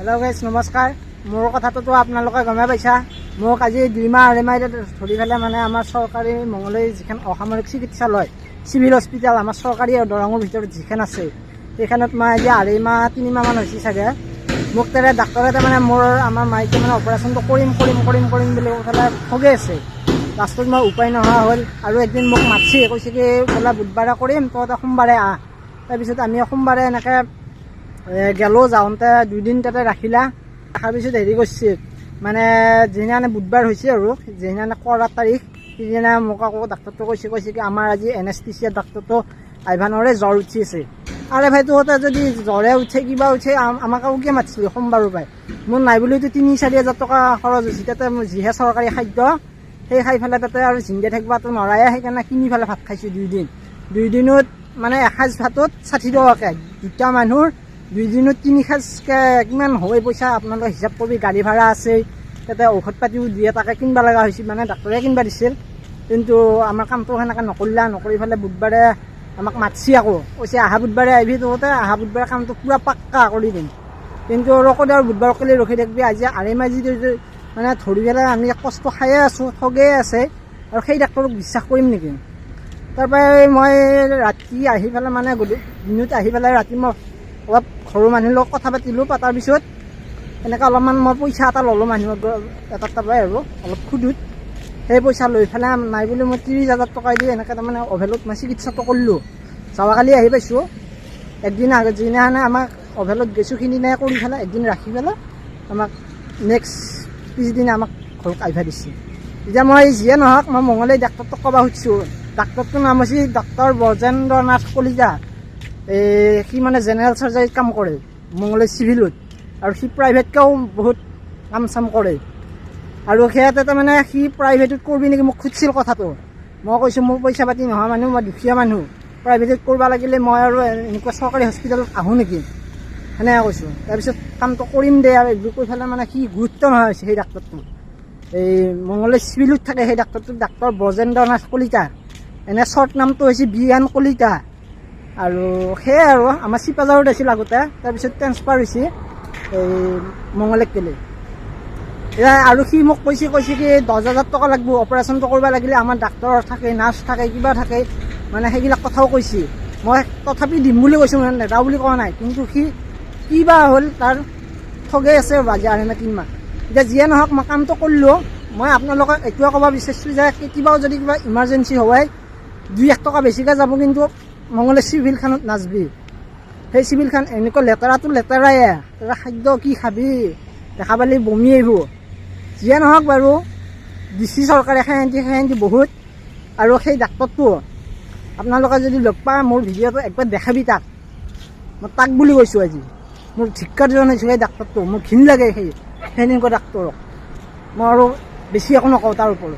Hello' guys, নমস্কাৰ। মোৰ কথাটোতো আপোনালোকে গমেই পাইছা। মোক আজি 2 মাহ 2.5 মাহ এতিয়া ধৰি পেলাই মানে আমাৰ চৰকাৰী মঙলদৈ যিখন অসামৰিক চিকিৎসালয়, চিভিল হস্পিটেল, আমাৰ চৰকাৰী দৰঙৰ ভিতৰত যিখন আছে, সেইখনত মই আজি 2.5 মাহ 3 মাহমান হৈছে চাগে। মোক তাৰে ডাক্তৰে তাৰমানে মোৰ আমাৰ মাইকে মানে অপাৰেশ্যনটো কৰিম কৰিম কৰিম কৰিম বুলি কৈ পেলাই ঠগাই আছে। লাষ্টত মই উপায় নোহোৱা হ'ল আৰু একদিন মোক মাতছি, কৈছে কি বোলে বুধবাৰে কৰিম, তহঁতে সোমবাৰে আহ। তাৰপিছত আমি সোমবাৰে এনেকৈ গেলো। যাওঁতে দুদিন তাতে ৰাখিলা। ৰাখাৰ পিছত হেৰি কৰিছে, মানে যিদিনাখনে বুধবাৰ হৈছে আৰু যিদিনাখনে কৰা তাৰিখ, সিদিনা মোক আকৌ ডাক্তৰটো কৈছে কি আমাৰ আজি এনেষ্টিচিয়া ডাক্তৰটো আহিব নোৱাৰে, জ্বৰ উঠি আছে। আৰে ভাই, তহঁতে যদি জ্বৰে উঠে, কিবা উঠে, আমাক আৰু কিয় মাতিছিলি সোমবাৰৰ পৰাই? মোৰ নাই বুলিতো 3-4 হাজাৰ টকা খৰচ হৈছে তাতে। মোৰ যিহে চৰকাৰী খাদ্য, সেই খাই পেলাই তাতে আৰু জিন্দা থাকিবতো নোৱাৰে। সেইকাৰণে কিনি পেলাই ভাত খাইছোঁ দুইদিন। দুইদিনত মানে এসাঁজ ভাতত 60 টকাকৈ, দুটা মানুহৰ দুইদিনত তিনি সাঁজকৈ কিমান হয় পইচা, আপোনালোকে হিচাপ কৰি। গাড়ী ভাড়া আছে তাতে, ঔষধ পাতিও দুই এটাকে কিনিব লগা হৈছিল, মানে ডাক্তৰে কিনিব দিছিল। কিন্তু আমাৰ কামটো সেনেকৈ নকৰিলা। নকৰি পেলাই বুধবাৰে আমাক মাতছি আকৌ, কৈছে অহা বুধবাৰে আহিবি তহঁতে, অহা বুধবাৰে কামটো পূৰা পাক্কা কৰি দিম। কিন্তু আৰু ক'ত আৰু বুধবাৰক ৰখি থাকিবি? আজি 2.5 মাহ যিটো মানে ধৰি পেলাই আমি কষ্ট খায়ে আছোঁ, ঠগেই আছে। আৰু সেই ডাক্তৰক বিশ্বাস কৰিম নেকি? তাৰপৰাই মই ৰাতি আহি পেলাই, মানে গধূলি দিনত আহি পেলাই ৰাতি মই অলপ ঘৰৰ মানুহৰ লগত কথা পাতিলোঁ। পাতাৰ পিছত এনেকৈ অলপমান মই পইচা এটা ল'লোঁ মানুহৰ এটা তাৰপৰাই আৰু অলপ সুদত। সেই পইচা লৈ পেলাই নাই বুলি মই 30 হাজাৰ টকা দি এনেকৈ তাৰমানে অভেলত মই চিকিৎসাটো কৰিলোঁ। যোৱাকালি আহি পাইছোঁ। একদিন আগত যিদিনাখনে আমাক অভেলত গৈছোঁ, সিদিনাই কৰি পেলাই একদিন ৰাখি পেলাই আমাক নেক্সট পিছদিনা আমাক ঘৰত আহিব দিছে। এতিয়া মই যিয়ে নহওক, মই মঙলদৈ ডাক্তৰটোক ক'ব খুজিছোঁ। ডাক্তৰটোৰ নাম হৈছে ডাক্তৰ ব্ৰজেন্দ্ৰ নাথ কলিতা। এই সি মানে জেনেৰেল চাৰ্জাৰীত কাম কৰে মঙলদৈ চিভিলত আৰু সি প্ৰাইভেটকেও বহুত কাম চাম কৰে। আৰু সেয়াতে তাৰমানে সি প্ৰাইভেটত কৰবি নেকি মোক সুধিছিল কথাটো। মই কৈছোঁ, মোৰ পইচা পাতি নোহোৱা মানুহ, মই দুখীয়া মানুহ, প্ৰাইভেটত কৰিব লাগিলে মই আৰু এনেকুৱা চৰকাৰী হস্পিটেলত আহোঁ নেকি, সেনেকৈ কৈছোঁ। তাৰপিছত কামটো কৰিম দে আৰু এইবোৰ কৈ পেলাই মানে সি গুৰুত্ব নোহোৱা হৈছে সেই ডাক্তৰটো। এই মঙলদৈ চিভিলত থাকে সেই ডাক্তৰটো, ডাক্তৰ ব্ৰজেন্দ্ৰ নাথ কলিতা। এনে শ্বৰ্ট নামটো হৈছে বি এন কলিতা। আৰু সেয়াই আৰু আমাৰ চিপাঝাৰত আছিল আগতে, তাৰপিছত ট্ৰেন্সফাৰ হৈছে এই মঙলদৈক গ'লে। এতিয়া আৰু সি মোক কৈছে কি 10 হাজাৰ টকা লাগিব অপাৰেশ্যনটো কৰিব লাগিলে, আমাৰ ডাক্তৰ থাকে, নাৰ্ছ থাকে, কিবা থাকে, মানে সেইবিলাক কথাও কৈছে। মই তথাপি দিম বুলি কৈছোঁ, মানে নেদাওঁ বুলি কোৱা নাই। কিন্তু সি কি বা হ'ল তাৰ, ঠগাই আছে আজি 2.5 মাহ 3 মাহ। এতিয়া যিয়ে নহওক, মই কামটো কৰিলোঁ। মই আপোনালোকক এইটোৱে ক'ব বিচাৰিছোঁ যে কেতিয়াবাও যদি কিবা ইমাৰ্জেঞ্চি হয়, দুই এক টকা বেছিকৈ যাব, কিন্তু মঙলদৈ চিভিলখনত নাযাবি। সেই চিভিলখন এনেকুৱা লেতেৰাটো লেতেৰায়ে, তাতে খাদ্য কি খাবি, দেখা পালি বমি আহিব। যিয়ে নহওক বাৰু, দিছি চৰকাৰে সেহেঁতি সেহেঁতি বহুত। আৰু সেই ডাক্তৰটো আপোনালোকে যদি লগ পায়, মোৰ ভিডিঅ'টো একবাৰ দেখাবি তাক। মই তাক বুলি কৈছোঁ, আজি মোৰ ধিক্কাৰ জনাইছোঁ সেই ডাক্তৰটো। মোৰ ঘিণ লাগে সেই সেনেকুৱা ডাক্তৰক। মই আৰু বেছি একো নকওঁ তাৰ ওপৰত।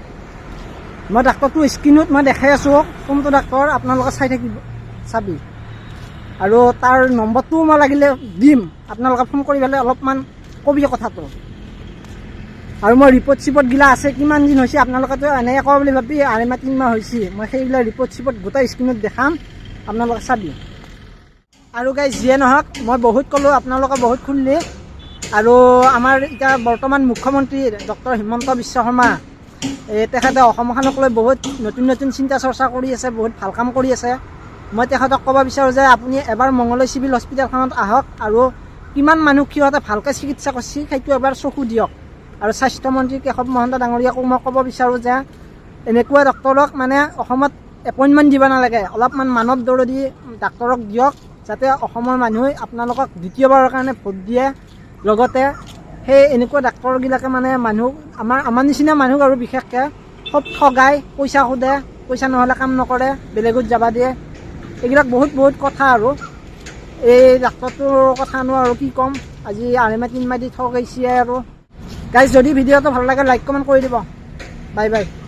মই ডাক্তৰটো স্ক্ৰীণত মই দেখাই আছোঁ, কোনটো ডাক্তৰ, আপোনালোকে চাই থাকিব, চাবি। আৰু তাৰ নম্বৰটোও মই লাগিলে দিম, আপোনালোকে ফোন কৰি পেলাই অলপমান কবি কথাটো। আৰু মই ৰিপৰ্ট চিপৰ্টগিলা আছে, কিমান দিন হৈছে, আপোনালোকেতো এনেকৈ কওঁ বুলি ভাবি 2.5 মাহ 3 মাহ হৈছে। মই সেইবিলাক ৰিপৰ্ট চিপৰ্ট গোটেই স্ক্ৰীণত দেখাম, আপোনালোকে চাবি। আৰু গাইজ, যিয়ে নহওক, মই বহুত ক'লোঁ, আপোনালোকে বহুত শুনিলে। আৰু আমাৰ এতিয়া বৰ্তমান মুখ্যমন্ত্ৰী ডক্টৰ হিমন্ত বিশ্ব শৰ্মা, এই তেখেতে অসমখনক লৈ বহুত নতুন নতুন চিন্তা চৰ্চা কৰি আছে, বহুত ভাল কাম কৰি আছে। মই তেখেতক ক'ব বিচাৰোঁ যে আপুনি এবাৰ মঙলদৈ চিভিল হস্পিটেলখনত আহক আৰু কিমান মানুহ সিহঁতে ভালকৈ চিকিৎসা কৰিছে, সেইটো এবাৰ চকু দিয়ক। আৰু স্বাস্থ্যমন্ত্ৰী কেশৱ মহন্ত ডাঙৰীয়াকো মই ক'ব বিচাৰোঁ যে এনেকুৱা ডক্তৰক মানে অসমত এপইণ্টমেণ্ট দিব নালাগে। অলপমান মানৱ দৰদী ডাক্তৰক দিয়ক, যাতে অসমৰ মানুহে আপোনালোকক দ্বিতীয়বাৰৰ কাৰণে ভোট দিয়ে। লগতে সেই এনেকুৱা ডাক্তৰবিলাকে মানে মানুহ আমাৰ নিচিনা মানুহক আৰু বিশেষকৈ খুব ঠগাই, পইচা সোধে, পইচা নহ'লে কাম নকৰে, বেলেগত যাব দিয়ে। এইবিলাক বহুত বহুত কথা। আৰু এই ডাক্তৰটোৰ কথানো আৰু কি ক'ম, আজি 2.5 মাহ 3 মাহ দি ঠগাইছে। আৰু গাইজ, যদি ভিডিঅ'টো ভাল লাগে, লাইক, কমেণ্ট কৰি দিব। Bye bye.